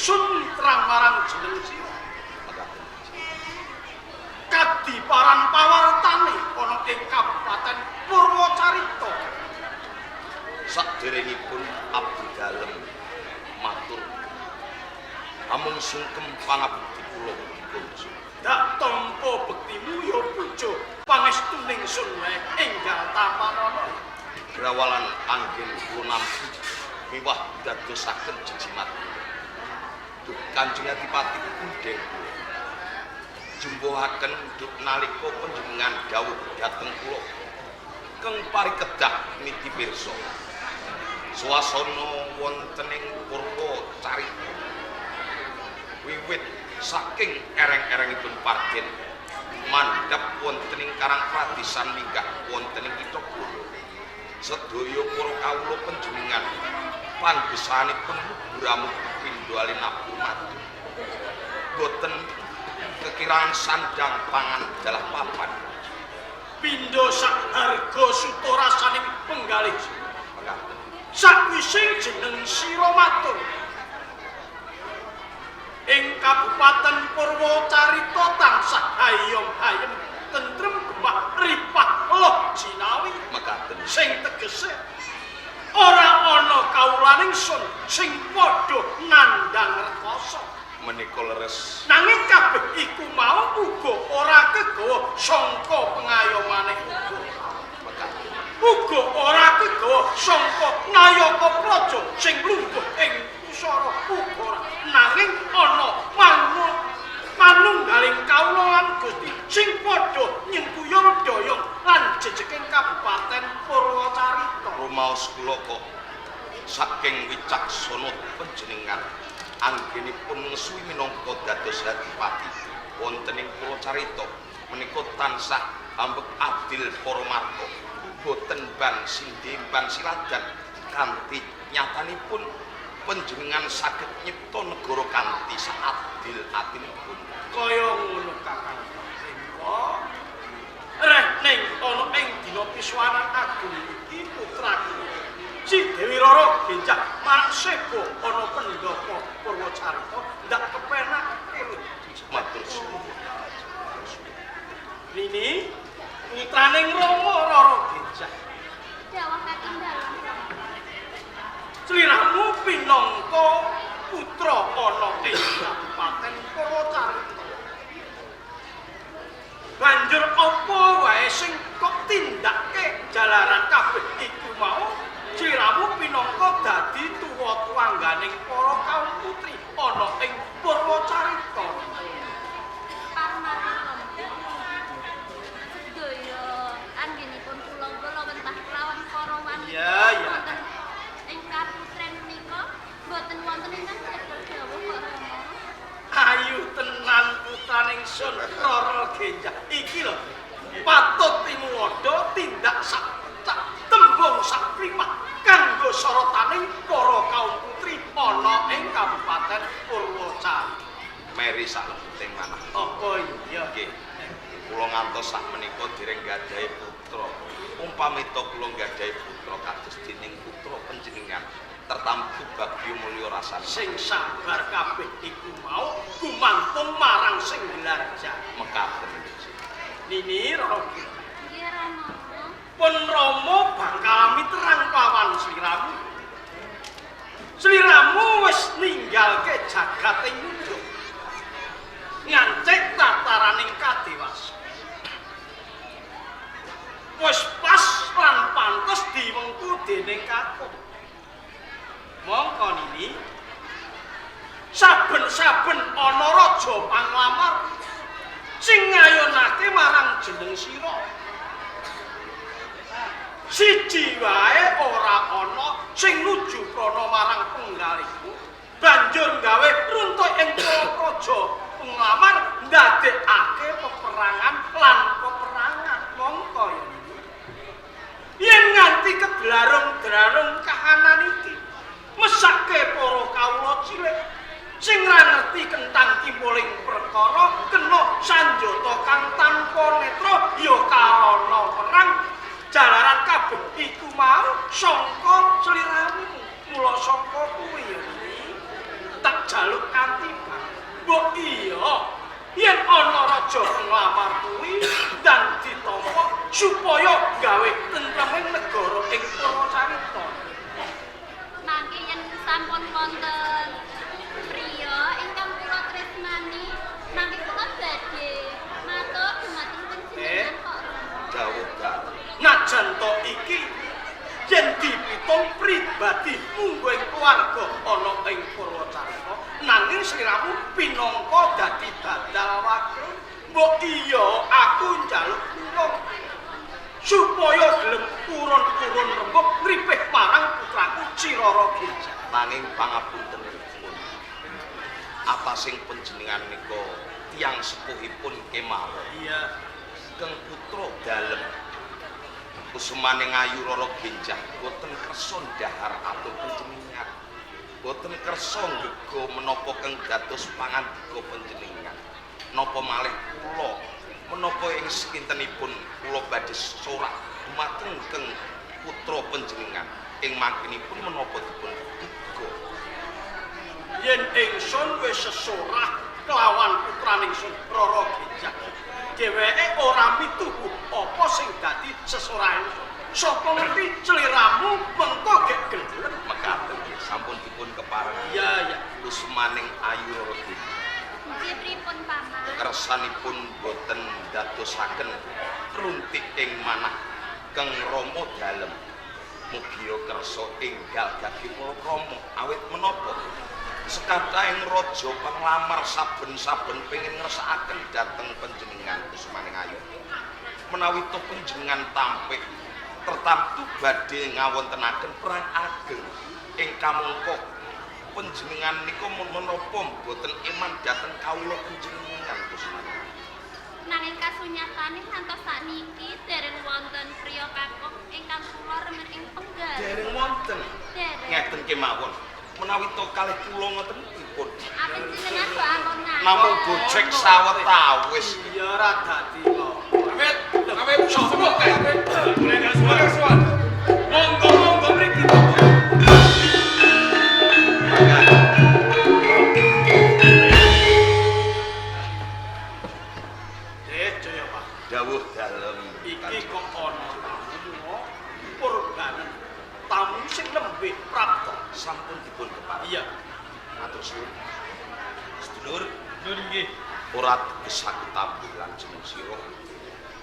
Ingsun terang marang jeneng sira. Mekaten. Kadiparan pawartane ana ing Kabupaten Purwacarita. Saderengipun abdi dalem matur amung sungkem pangabekti kula dipun. Dak tampa bektimu ya puja pangestuning sun wae enggal tampanana. Grawalan anggen kula nampi miwah dadosaken jejimat. Duh Kanjeng Adipati kundheng kula. Jumbuhaken duk nalika panjenengan dawuh dhateng kula keng parikedah niti pirsa. Swasana wonten ing Purwacarita wiwit saking ereng-erengipun Parden mandhap wonten ing Karang Pradisan minggah wonten ing kitha Gola. Sedaya para kawula panjenengan panggesanipun mubur pindha alinabur madu. Boten kekirangan sandang pangan dalah papan. Pindha sak harga suta rasaning penggalih. Mekaten. Sakwise jeneng sira matur ing Kabupaten Purwacarita tansah hayom-hayem tentrem gemah ripah loh jinawi. Mekaten. Sing tegese ora ana kawulaning sun sing padha nandhang rekoso. Menika leres. Nanging kabeh iku mau uga ora kegawa sangka pengayomane uga. Mekaten. Uga ora kegawa sangka nayaka praja sing lungguh ing pusara uga ora. Nanging ana manunggaling kawula lan Gusti sing padha nyengkuyung doyong lan jejeking Kabupaten Purwacarita. Rumaos kula kok saking wicaksana panjenengan anggenipun ngesuwi minangka dados adipati wonten ing Purwacarita menika tansah ambek adil para marga, boten ban sindhe ban siladan, kanthi nyatanipun panjenengan saged nyipta negara kanthi saadil-adilipun. Kaya ngono Kakang Rengka. Reh ning ana ing dina pisuwanan agung iki putraku Si Dewi Rara Genjah marak sebo ana pendhapa Purwacarita ndak kepenak. Matur suwun. Nini putraning Rama Rara Genjah. Dawuh kaking dalem, Rama. Sliramu pinangka putra ana ing Kabupaten Purwacarita. Banjur apa wae sing kok tindake jalaran kabeh iku mau sliramu pinangka dadi tuwa tuwangganing para kaum putri ana ing Purwacarita. Parmarga Rama. Sedaya anggenipun kula wentah kelawan para wanita Iya, iya. wonten ing kaputren menika boten wonten ingkang jaga dawuh kok, Rama. Ayu tenan putraning sun Rara Genjah. Iki lho patut tinuwada tindak sak cak tembung sak primah kanggo sorotaning para kaum putri ana ing Kabupaten Purwacarita. Meri saklebeting manah. Apa iya? Nggih. Kula ngantos sak menika dereng gadhahi putra. Umpamita kula gadhahi putra kados dening putra panjenengan tertamtu bagya mulya rasane. Sing sabar kabeh iku mau gumantung marang sing gelar jati. Mekaten. Nini Rara Genjah. Nggih, Rama. Pun Rama bakal miterang pawan sliramu. Sliramu wis ninggalke jagating yuda. Ngancik tataraning kadewasan. Wis pas lan pantes diwengku dening kakung. Mongko Nini, saben-saben ana raja panglamar sing ngayonake marang jeneng sira. Siji wae ora ana sing nuju prana marang penggalihku, banjur gawe runtuh ing praja penglamar ndadekake peperangan lan peperangan. Mongko ya Nini, yen nganti kedlarung-dlarung kahanan iki mesake para kawula cilik sing ra ngerti kentang kimpuling perkara kena sanjata kang tanpa netra ya karana perang jalaran kabeh iku mau sangka sliramu. Mula sangka kuwi ya Nini tak njaluk kanthi banget. Mbok iya, yen ana raja nglamar kuwi dan ditampa supaya gawe tentreming negara ing Purwacarita. Mangke yen sampun wonten priya ingkang kula tresnani, mangke kula badhe matur dumateng panjenengan kok Rama. Dawuh dalem. Najan to iki yen dipitung pribadi mungguing keluarga ana ing Purwacarita, nanging sliramu pinangka dadi badal wakil. Mbok iya aku njaluk tulung supaya gelem urun-urun rembug ngripih marang putraku Cirara Genjah. Nanging pangapuntenipun, atasing panjenengan nika tiyang sepuhipun kemawon. Iya. Keng putra dalem kusumaning ayu Rara Genjah boten kersa ndhahar atur panjenengan. Boten kersa nggega menapa keng dados pangandika panjenengan. Napa malih kula menapa ing sakintenipun kula badhe sorak dumateng keng putra panjenengan ing mangkinipun menapa dipun duga. Yen ingsun wis sesorah kelawan putrane ingsun Rara Genjah, dheweke ora mituhu apa sing dadi sesorah ingsun. Sapa ngerti sliramu mengko gek gelem. Mekaten sampun dipun kepareng. Iya, iya. Kusumaning ayu Rara Genjah. Nggih pripun paman? Kersanipun boten dadosaken runtik ing manah keng Rama dalem. Mugia kersa enggal gage Rama awit menapa sekathahing raja panglamar saben-saben pengin ngersakaken dhateng panjenengan kusumaning ayu. Menawi to panjenengan tampik tertamtu badhe ngawontenaken perang ageng ing kamangka panjenengan nika menapa boten iman dhateng kawula panjenengan kusumaning. Nanging kasunyatane ngantos sakniki dereng wonten priya kakung ingkang kula remen ing penggal. Dereng wonten. Dereng. Ngeten kemawon. Menawi to kalih kula ngoten pripun? Apen jenengan kok ampun ngaten. Namung bocek sawetawis. Iya ora dadi kok. Awit, awit Sapa kae? Boleh suwan. Monggo monggo mriki to. Jaya Pak. Dawuh dalem. Iki kok ana tamu purbanen. Tamu sing nembe prapta. Sampun dipun kepareng. Iya. Matur suwun. Sedulur, Lho nggih. ora teges aku tabuh lan jeneng sira.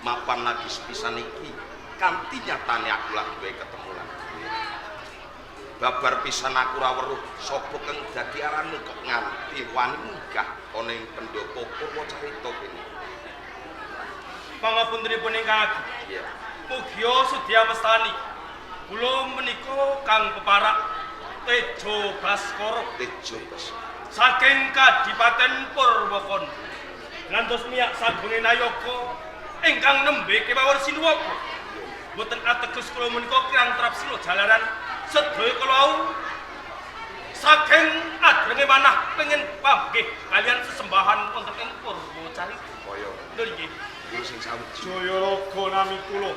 Mapan lagi sepisan iki kanthi nyatane aku lagi wae ketemu lan kowe. Babar pisan aku ora weruh sapa kang dadi aranmu kok nganti wani munggah ana ing pendopo Purwacarita kene. Pangapuntenipun ingkang agung. Iya. Mugia sudya mestani. Kula menika kang peparak Tejo Baskara Tejo Bas. saking Kadipaten Purwakana. Ngantos miyak sagunge nayaka ingkang nembe kemawon sinuwaka. Boten ateges kula menika kirang trapsila jalaran sedaya kala wau saking adrenge manah pengin panggih kalian sesembahan wonten ing Purwacarita. Kaya Lho nggih. guru sing sawiji Jayaraga nami kula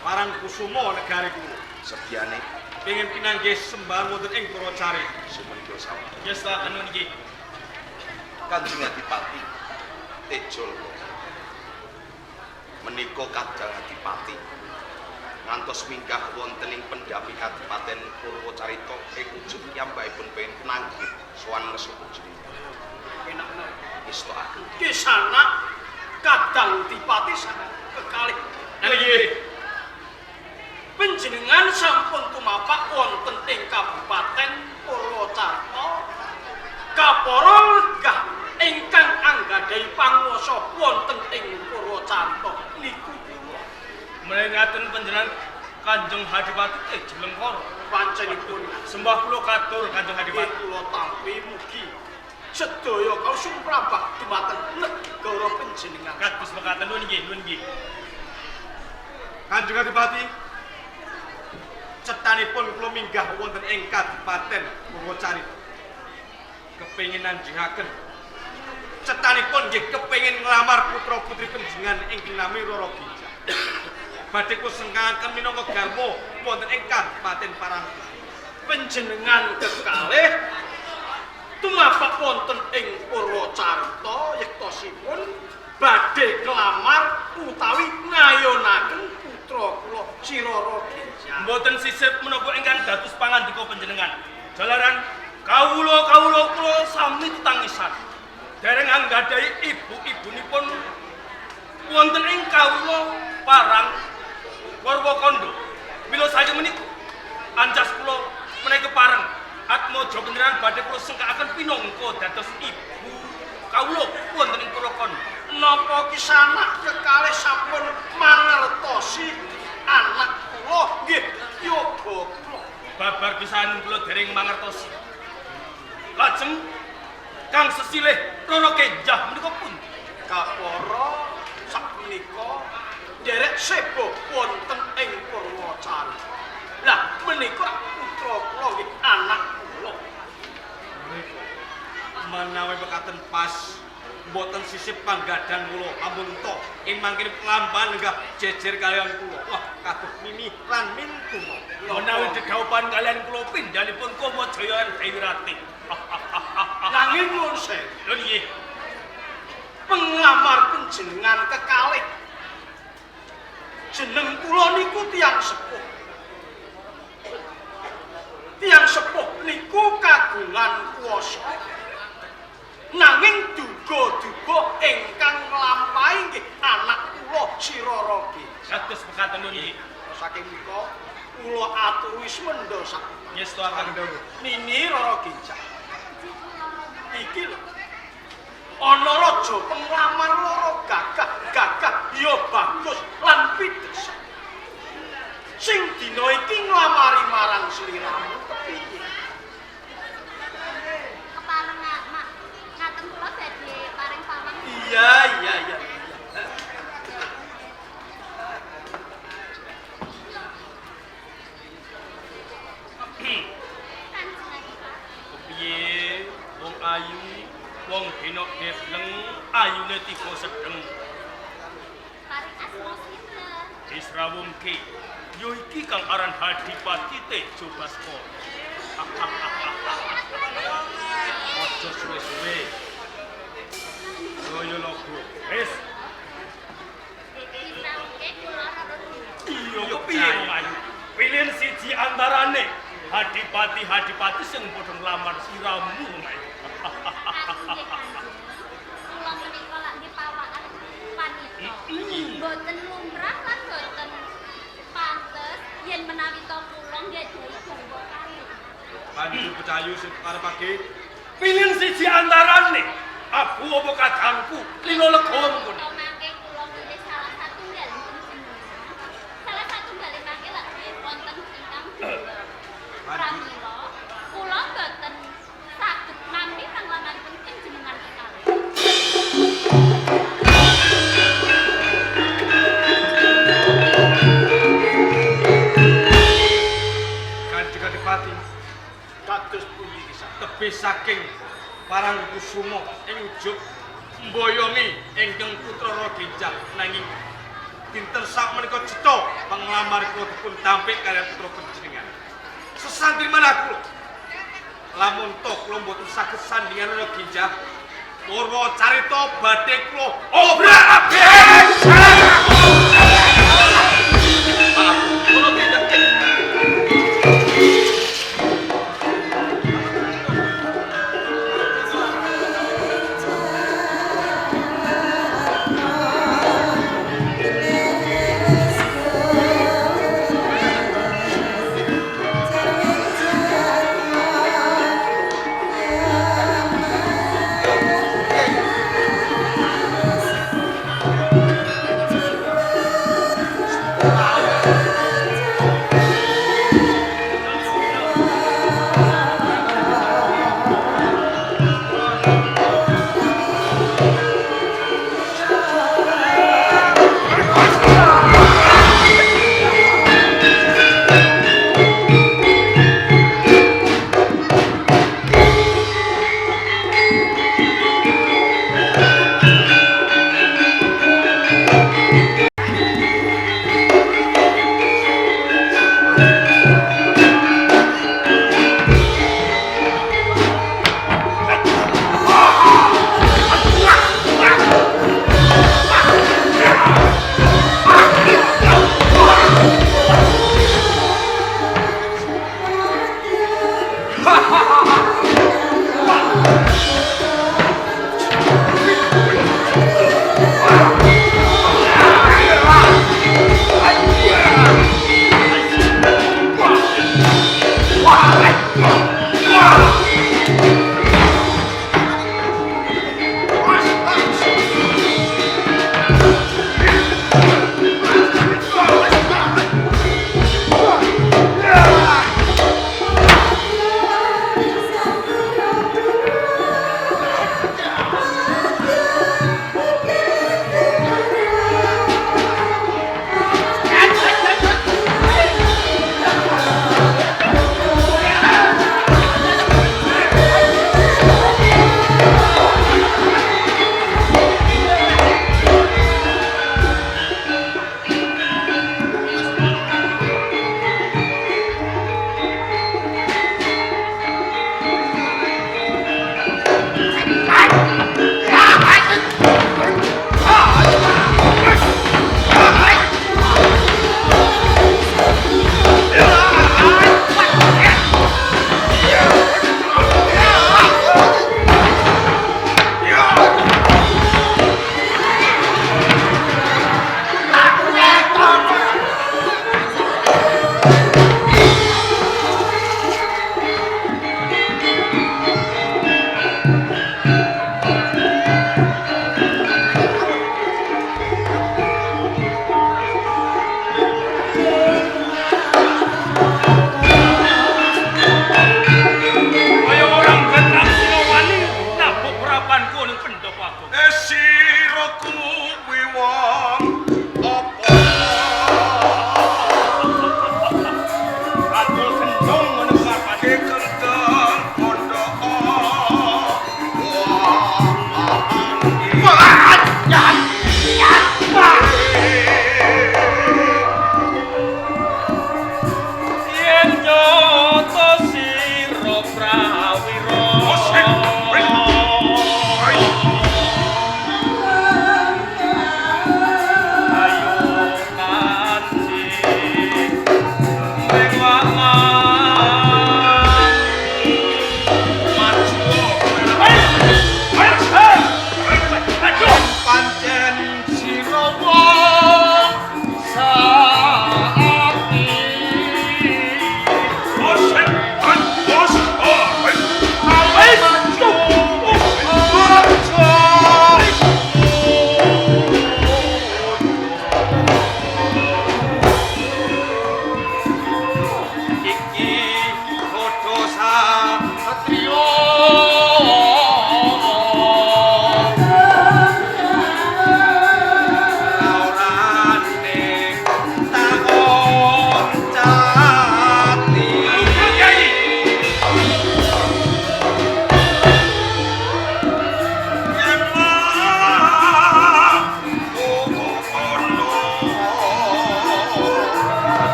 marang Kusuma negari kula. Sedyane Pengin pinanggih sembahan wonten ing Purwacarita. sumengga sawetara. Ya silakan nuwun nggih. Kanjeng Adipati Tejo Loro. Menika kadang Adipati ngantos minggah wonten ing pendhapi Kadipaten Purwacarita ing ujug piyambakipun pengin pinanggih sowan ngersa panjenengan. Penakno. Ngestokake Kisana kadang dipati sangat kekalih. Nggih. Panjenengan sampun tumapak wonten ing Kabupaten Purwacarita. Kapara lenggah ingkang anggadhahi panguwasa wonten ing Purwacarita niku kula. Menawi panjenengan Kanjeng Adipati Tejo Lengkara. Pancenipun Sembah kula katur Kanjeng nggih Adipati. kula tampi mugi sedaya kausumprabah dumateng negara panjenengan. Kados mekaten nuwun nggih, nuwun nggih. Kanjeng Adipati, cetanipun kula minggah wonten ing Kadipaten Purwacarita. Kepengin nanjingaken. Cetanipun nggih kepengin nglamar putra-putri panjenengan ingkang nami Rara Ginjah. Badhe kusengkangaken minangka garwa wonten ing Kadipaten Parangkusuma. Panjenengan kekalih Tumapak wonten ing Purwacarita yektosipun badhe kelamar utawi ngayonaken putra kula si Rara Genjah. Mboten sisip menapa ingkang dados pangandika panjenengan. Jalaran kawula-kawula kula sami tetangisan. Dereng anggadhahi ibu-ibunipun wonten ing kawula parang Purwakanda. Mila sayu menika ancas kula menawi kepareng atmaja panjenengan badhe kula sengkakaken pinangka dados ibu kawula wonten ing Purwakanda. Napa kisanak kekalih sampun mangertosi anak kula nggih yoga kula. Babar pisan kula dereng mangertosi. Lajeng kang sesilih Rara Genjah menika pundi? Kapara sakmenika nderek sebo wonten ing Purwacarita. Lah menika putra kula nggih anak kula. Menika menawi mekaten pas mboten sisip panggadhan kula ampun to ing mangkene pelamban lenggah jejer kaliyan kula. Wah, kados mimi lan mintuna. Menawi dedhaupan kaliyan kula pindhanipun Kamajaya lan Dewi Ratih. Nanging nuwun sewu, Lho nggih, penglamar panjenengan kekalih. Jeneng kula niku tiyang sepuh. Tiyang sepuh niku kagungan kuwasa. Nanging duga-duga ingkang nglampahi nggih anak kula si Rara Genjah. kados mekaten lho nggih. Saking menika kula aturi semenda sak Ngestuaken dawuh. Nini Rara Genjah. Iki lho. Ana raja penglamar loro gagah-gagah ya bagus lan pitesan. Sing dina iki nglamari marang sliramu kepiye? Kepareng mak ngaten kula badhe paring pawang. Iya, iya, iya. Kanjeng Adipati. Kepiye wong ayu, wong denok debleng, ayune tiba sedeng. Paring asma sinten? Disrawungke. Yo iki kang aran Hadipati Tejo Baskara. Aja suwe-suwe. Saya lagu. Wis, Disrawungke kula Rara Genjah. iya kepiye wong ayu? Pilihan siji antarane Hadipati-hadipati sing padha nglamar siramu wong ayu. Aku nggih Kanjeng. Kula menika lak nggih pawakan wanita. Mboten lumrah lan mboten pantes yen menawi to kula nggadahi garwa kalih. Banjur pecayu sing karepake Pilihan siji antarane abu apa kadangku, lino lega mengkono. To mangke kula milih salah satunggal panjenengan. Salah satunggal mangke lak nggih wonten ingkang dua. Pramila kula mboten saged nampi panglamanipun panjenengan kekalih. Kanjeng Adipati Kados pundi kisah? tebih saking Parangkusuma ing ujug mboyongi ingkang putra Rara Genjah nanging dinten sakmenika cetha panglamar kula dipun tampik kaliyan putra panjenengan. Sesantri manah kula. Lamun to kula mboten saged sandingan Rara Genjah, Purwacarita badhe kula obrak-abrik. Maaf, kula tindak. Thank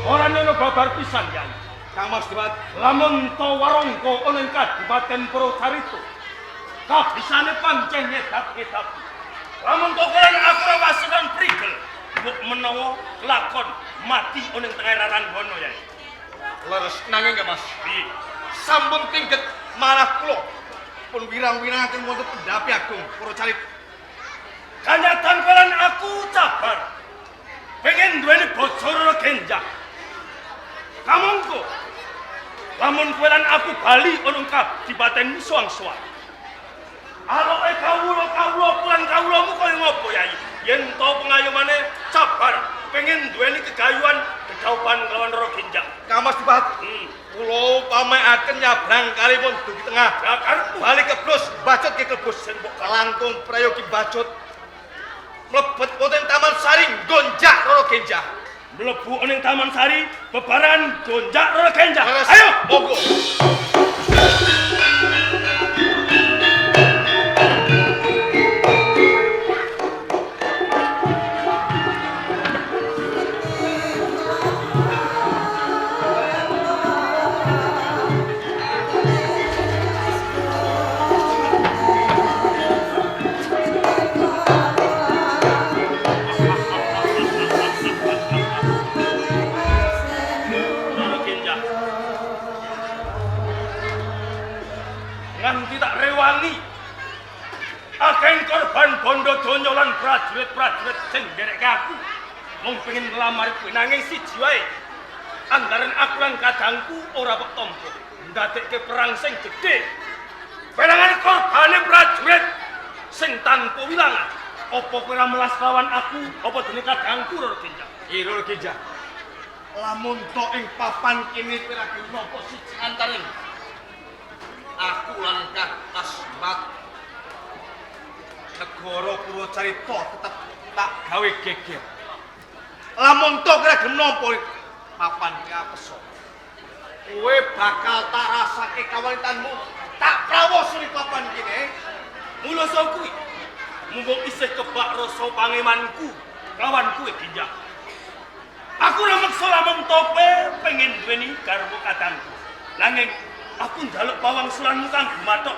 Ora nyono babar pisan, Yai. Kang Mas Debat, Lamun to warangka ana ing Kadipaten Purwacarita, kabisane pancen nyedap-nyedap. Lamun to kowe aku ora wasilan prigel, mbok menawa lakon mati ana ing tengah raranggana, Yai. Leres nanging Kang Mas. Piye? Sampun tingget marah kula. Pun wirang-wirangaken wonten pendhapi agung Purwacarita. Kanyatan kowe aku cabar. Pengen duweni bojo Roro Genjah. Kamangka lamun kowe lan aku bali ana ing kadipaten Suang-suang. Aloke kawula-kawula lan kawulamu kaya ngopo, Yai? Yen to pengayomane cabar pengen duweni kegayuhan dedhaupan kelawan Roro Genjah. Kang Mas Debat, kula pamekaken nyabrang kalipun dugi tengah. Lah karepmu Bali keblus, bacut ke kelebus sing mbok langkung prayogi bacut. Mlebet wonten Taman Sari gonjak Roro Genjah. Mlebu ana ing Taman Sari bebaran gonjak Roro Genjah. Leres. Ayo, monggo. Roro Genjah. Nganti tak rewangi akeh korban bondo donya lan prajurit-prajurit sing nderekke aku. Mung pengen nglamar kowe nanging siji wae. Anggaran aku lan kadangku ora kok tampa. Ndadekke perang sing gedhe. Perangan korbane prajurit sing tanpa wilangan. Apa kowe ora melas lawan aku, apa dene kadangku Roro Genjah? Ki Roro Genjah. Lamun to ing papan kene kowe lagi napa siji antaring aku lan Kang Asmat. Negara Purwacarita tetep tak gawe geger. Lamun to kowe lagi nampa papan iki apesa. Kowe bakal tak rasake kawalitanmu, tak prawasa ning papan kene. Mula saka kuwi, mumpung isih kebak rasa pangemanku lawan kuwe Genjah. Aku ora meksa lamun to kowe pengen duweni garwa kadangku. Nanging aku njaluk pawangsulanmu kang gumathok.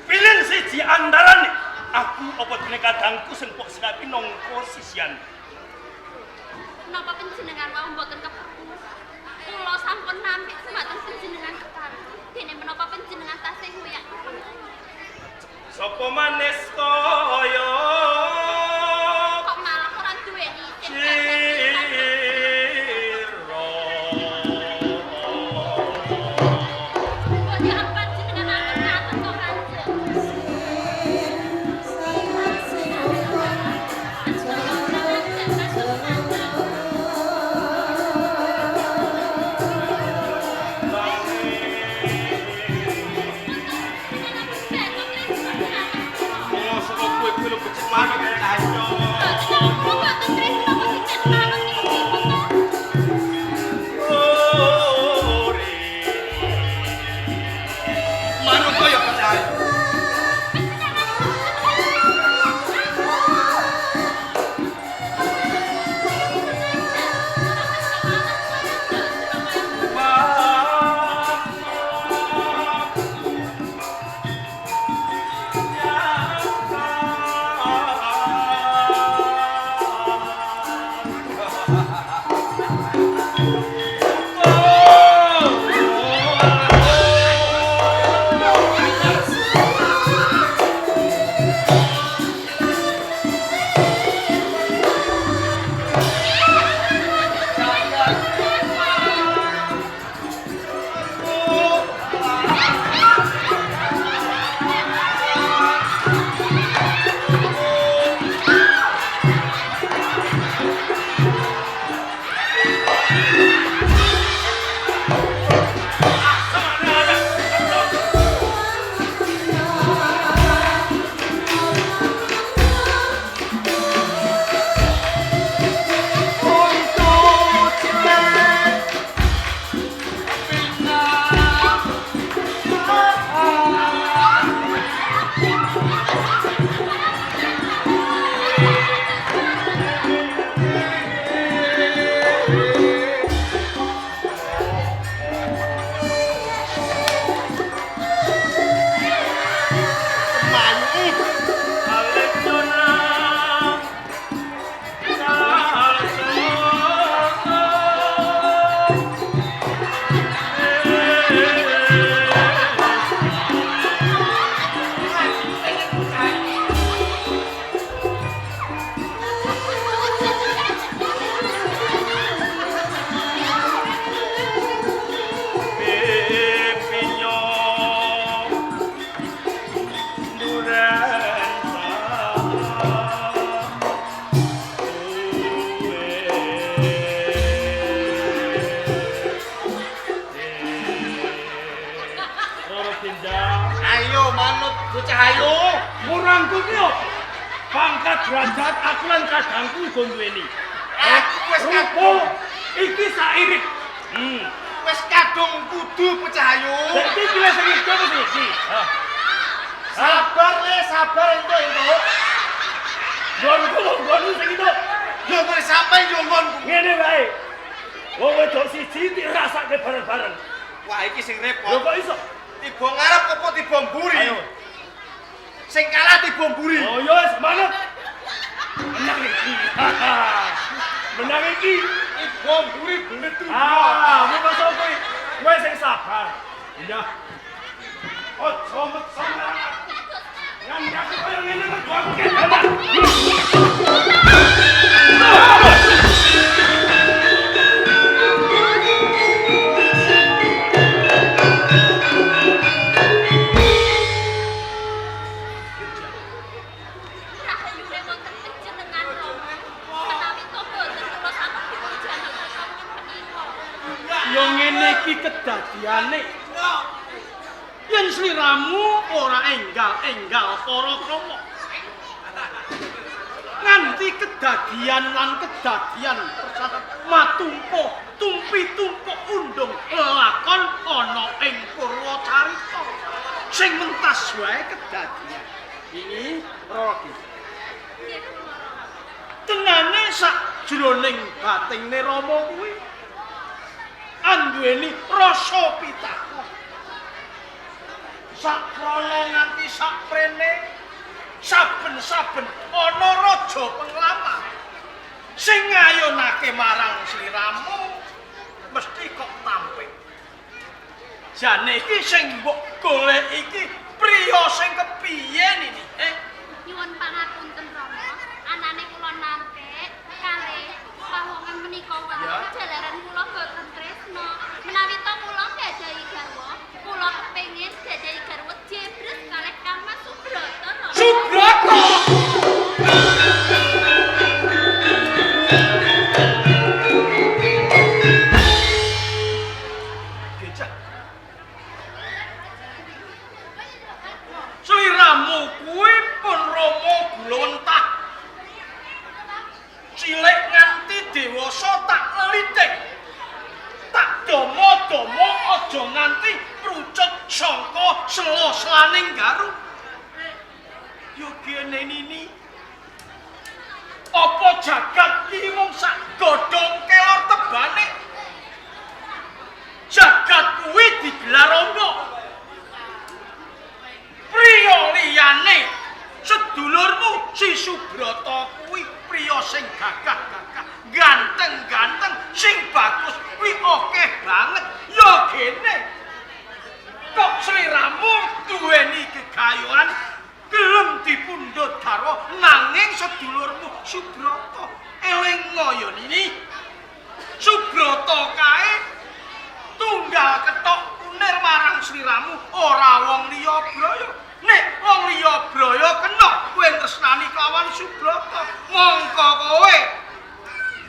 Pilih siji antarane aku apa dene kadangku sing mbok sikapi nangka sisian. Napa panjenengan wau mboten keperku? Kula sampun nampik sumateng panjenengan kepareng. Dene menapa panjenengan tasih ngoyak? Sapa manis kaya Kok malah ora duweni isin sira? Kok ya panjenengan ngaten kok Kanjeng. Mula saka kowe kuwi lho becik. Roro Ginjang. Ayo manut bocah ayo. Murangku ki opo? Pangkat derajat aku lan kadangku uga duweni. Aku wis Rupa iki sairik. Wis kadung kudu bocah ayu. Dadi iki wis sing iki apa sing iki? Hah. Sabar le, sabar entuk-entuk. Nggonku nggonku sing itu. Yo kowe sampe yo nggonku. Ngene wae. Wong wedok siji dirasake bareng-bareng. Wah iki sing Lho repot. kok iso? Tiba ngarep apa tiba mburi? Ayo. Sing kalah tiba mburi. Oh yo wis manut. Menang iki. Menang iki. Tiba mburi bletu. Ah, mu masuk kowe. Kowe sing sabar. Iya. Ojo meksa aku. Nganti aku koyo ngene mergo aku kedanan. Rahayune wonten panjenengan Rama. Menawi to boten kula sampun dipun jamak sampun menika. Ya ngene iki kedadiane. Yen sliramu ora enggal-enggal para krama. Nganti kedadian lan kedadian persasat matumpa tumpi-tumpuk undung lelakon ana ing Purwacarita. Sing mentas wae kedadian. Ini Roro. Nggih kula Rama. Tenane sakjroning batine Rama kuwi anduweni rasa pitakoh. Sakrana nganti saprene saben-saben ana raja penglamar sing ngayunake marang sliramu mesti kok tampik. Jane iki sing mbok golek iki priya sing kepiye nini? Nyuwun pangapunten Rama, anane kula nampik kalih pawongan menika wau jalaran kula boten tresna. Menawi to kula gadhahi garwa, kula kepengin gadhahi garwa jebres kalih Kang Mas Subrata Rama. Subrata. Gejah. Sliramu kuwi pun Rama gulawentah. Cilik nganti dewasa tak lelitik. Tak domo-domo aja nganti prucut sangka sela-selaning garu. Yo gene nini. Apa jagat iki mung sak godhong kelor tebane? Jagat kuwi digelar ombo. Priya liyane sedulurmu si Subrata kuwi priya sing gagah-gagah, ganteng-ganteng, sing bagus kuwi akeh banget. Ya gene. Kok sliramu duweni gegayuhan gelem dipundhut garwa nanging sedulurmu Subrata eling ya nini. Subrata kae tunggal ketok kunir marang sliramu ora wong liya braya. Nek wong liya braya kena kowe tresnani kelawan Subrata, mongko kowe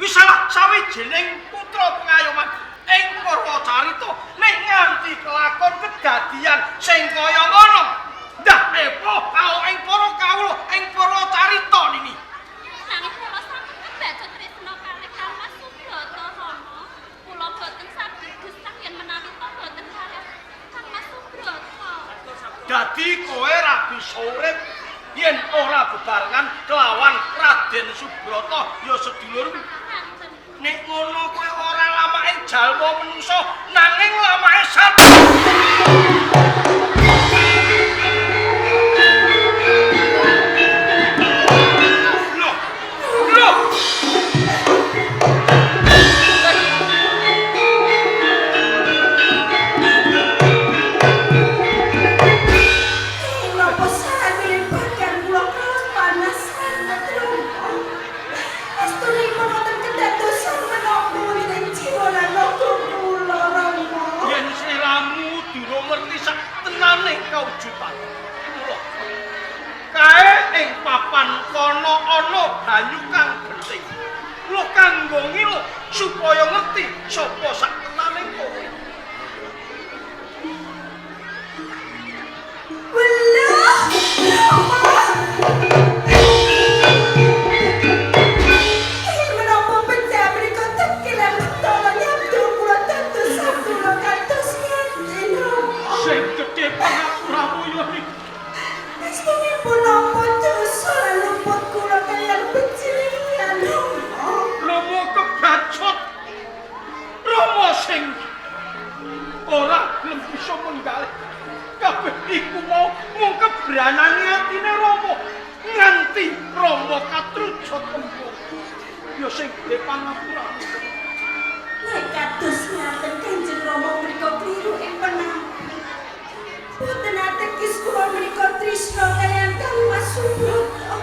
wis salah sawijining putra pengayoman ing Purwacarita. Nek nganti kelakon kedadian sing kaya ngono, ndah epo karo ing para kawula ing Purwacarita nini. Nanging kula sampun kebacut tresna kalih Kang Mas Subrata Rama. Kula boten saged gesang yen menawi to boten kalih Kang Mas Subrata. Dadi kowe ra bisa urip yen ora bebarengan kelawan Raden Subrata ya sedulurmu. Ngaten. Nek ngono kowe ora lamake jalma menungsa nanging lamake sat. Loh, loh. Napa sanire badan kula kraos panas sanget Rama. Estunipun wonten kedadosan menapa wonten ing jiwa lan raga kula Rama. Yen sliramu durung ngerti sak tenane kawujudan. Mula kae ing papan kono ana banyu kang genting. Mula kanggo ngilo supaya ngerti sapa sak tenane kowe. Kabeh iku mau mung kebranane atine Rama nganti Rama katrujut kembung. Ya sing gedhe pangapurane. Nek kados ngaten Kanjeng Rama menika kliru ing penampi. Boten atekis kula menika trisna kaliyan Kang Mas Subroto.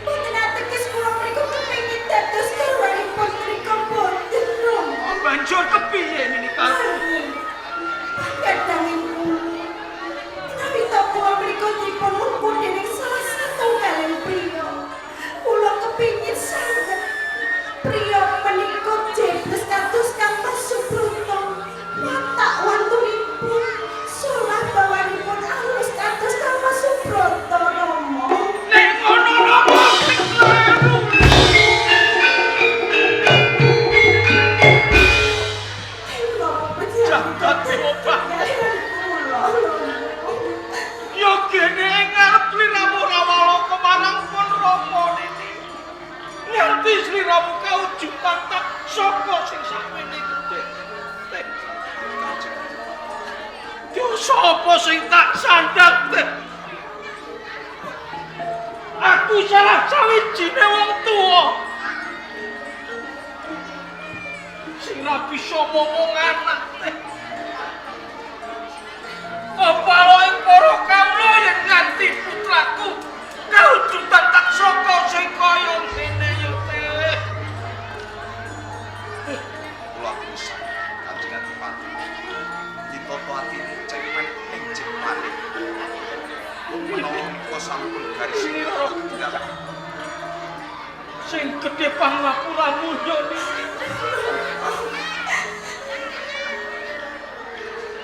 Boten atekis kula menika kepengin dados garwanipun menika boten Rama. Banjur kepiye nini karepmu? Kadanging kula. Menawi to kula menika dipun ukur dening salah satunggaling priya. Kula kepingin sanget priya menika jebles kados Kang Mas Subroto. Watak wantunipun solah bawanipun alus kados Kang Mas Subroto Rama. Nek ngono Rama sing kleru. Napa Jagat Dewa Batara. kula Rama. Ya gene ing ngarep sliramu rawalaka marang pun Rama nini. Nganti sliramu kawujudan tak saka sing sakmene gedhe. Teh. Yo sapa sing tak sandhang teh? Aku salah sawijine wong tuwa. Sing ra bisa momong anak teh. Apa ing para kawula yen nganti putraku kawujudan tak saka sing kaya ngene ya teh. Kula usah Kanjeng Adipati. Ditata atine cepen ing jepane. Menawa menika sampun garis tunggal. Sing gedhe pangapuramu ya nini.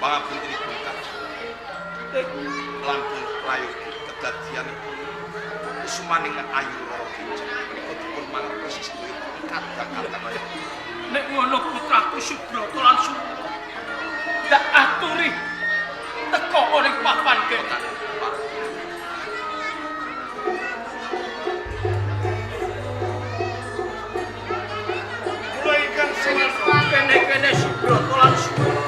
Pangapuntenipun Kanjeng. Langkung prayogi kedadianipun kusumaning ayu Rara Genjah menika dipun mangertosi sedaya kadang-kadang kaya Nek ngono putraku Subrata lan Sumala ndak aturi teka ning papan kene. Kula ingkang sing Kene-kene Subrata lan Sumala.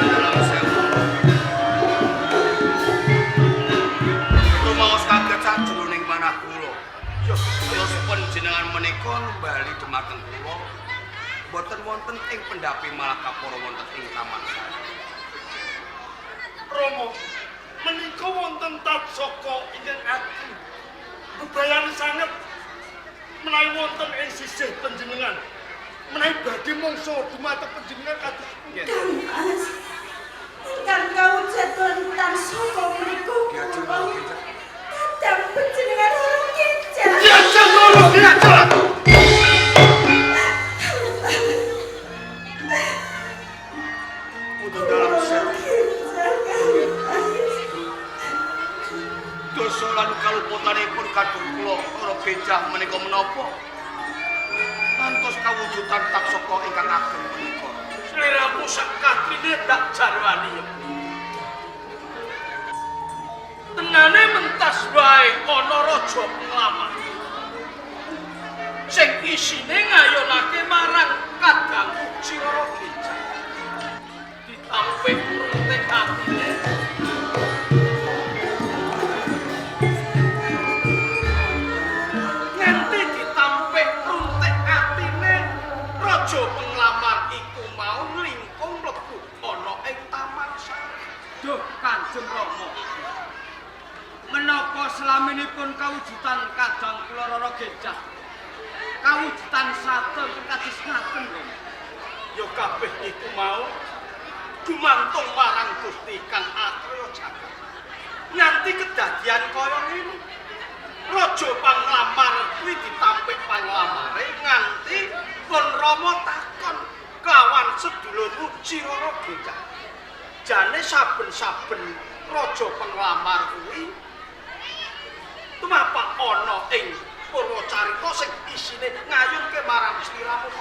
Dalam sewu. Rumaos kaget sajroning manah kula. Yos panjenengan menika nembali dumateng kula. Boten wonten ing pendhapi malah kapara wonten ing Taman Sari. Rama menika wonten tatsaka ingkang ageng. Bebayan sanget menawi wonten ing sisih panjenengan. Menawi badhe mangsa dumateng panjenengan kados pundi? Kang Mas, ingkang kawujud tansaka menika kula. Kadang panjenengan Rara Genjah. Diajeng Rara Genjah. Putih dalam Rara sewu. Genjah, Kang Mas. Dosa lan kaluputanipun kadung kula Rara Genjah menika menapa? Ngantos kawujudan taksaka ingkang ageng menika. Sliramu sak katrine tak jarwani ya. Tenane mentas wae ana raja penglamar. Sing isine ngayonake marang kadangku si Rara Genjah. Ditampik runtik atine. Nganti ditampik runtik atine, raja penglamar iku mau nglingkung mlebu ana ing Taman Sari. Duh Kanjeng Rama. Menapa selaminipun kawujudan kadang kula Rara Genjah? Kawujudan sate kados ngaten Rama. Ya kabeh iku mau gumantung marang Gusti Kang Atraya Jagat. Nganti kedadian kaya ngene. Raja panglamar kuwi ditampik panglamare nganti pun Rama takon kawan sedulurmu si Rara Genjah. Jane saben-saben raja panglamar kuwi tumapak ana ing Purwacarita sing isine ngayunke marang sliramu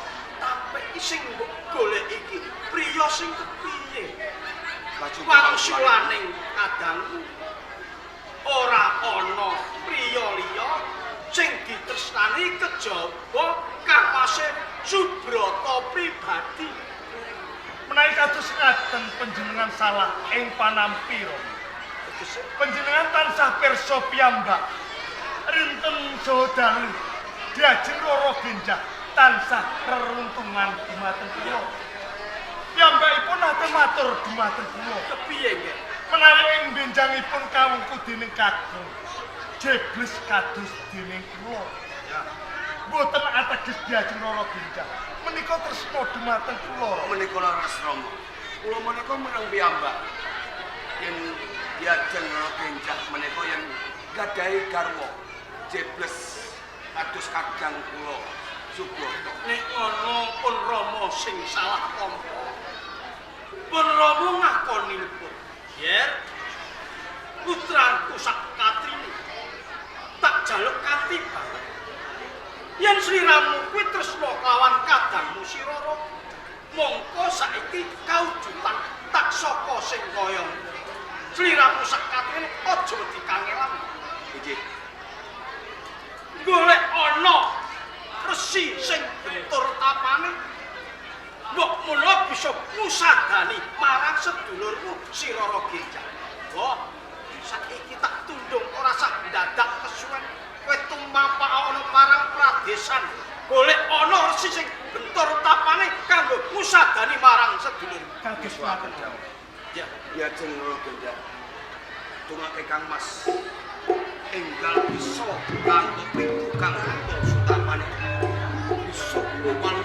tampik iki sing mbok golek iki priya sing kepiye? Wangsulaning kadangku ora ana priya liya sing ditresnani kejaba kamase Subrata pribadi. Menawi kados ngaten panjenengan salah ing panampi, Rama. Panjenengan tansah pirsa piyambak. Rinten saha dalu diajeng Roro Genjah tansah reruntungan dumateng kula. Piyambakipun nate matur dumateng kula. Kepiye nggih? Menawi ing benjangipun kawungku dening kakung jebles kados dening kula. Mboten ateges diajeng Roro Genjah. Menika tresna dumateng kula. Menika leres, Rama. Kula menika meneng piyambak. Yen diajeng Roro Genjah menika yen gadahi garwa jebles kados kadang kula Subrata. Nek ngono pun Rama sing salah tampa. Pun Rama ngakoni luput. Yer, putraku sak katrine tak jaluk kanthi banget. Yen sliramu kuwi tresna kelawan kadangmu si Roro, mongko saiki kawujudan tak saka sing kaya. Sliramu sak katrine aja dikangelan. Inggih. Golek ana resi sing bentur tapane. Mbok mula bisa musadani marang sedulurmu si Roro Genjah. Wah, saiki tak tundung ora sah ndadak kesuwen. Kowe tumampak ana marang pradesan. Golek ana resi sing bentur tapane kanggo musadani marang sedulurmu. Kados ngaten. Ya, Diajeng Roro Genjah. Dongake Kang Mas enggal bisa kanggo pitu kang bentuk sutapane. Bisa kula.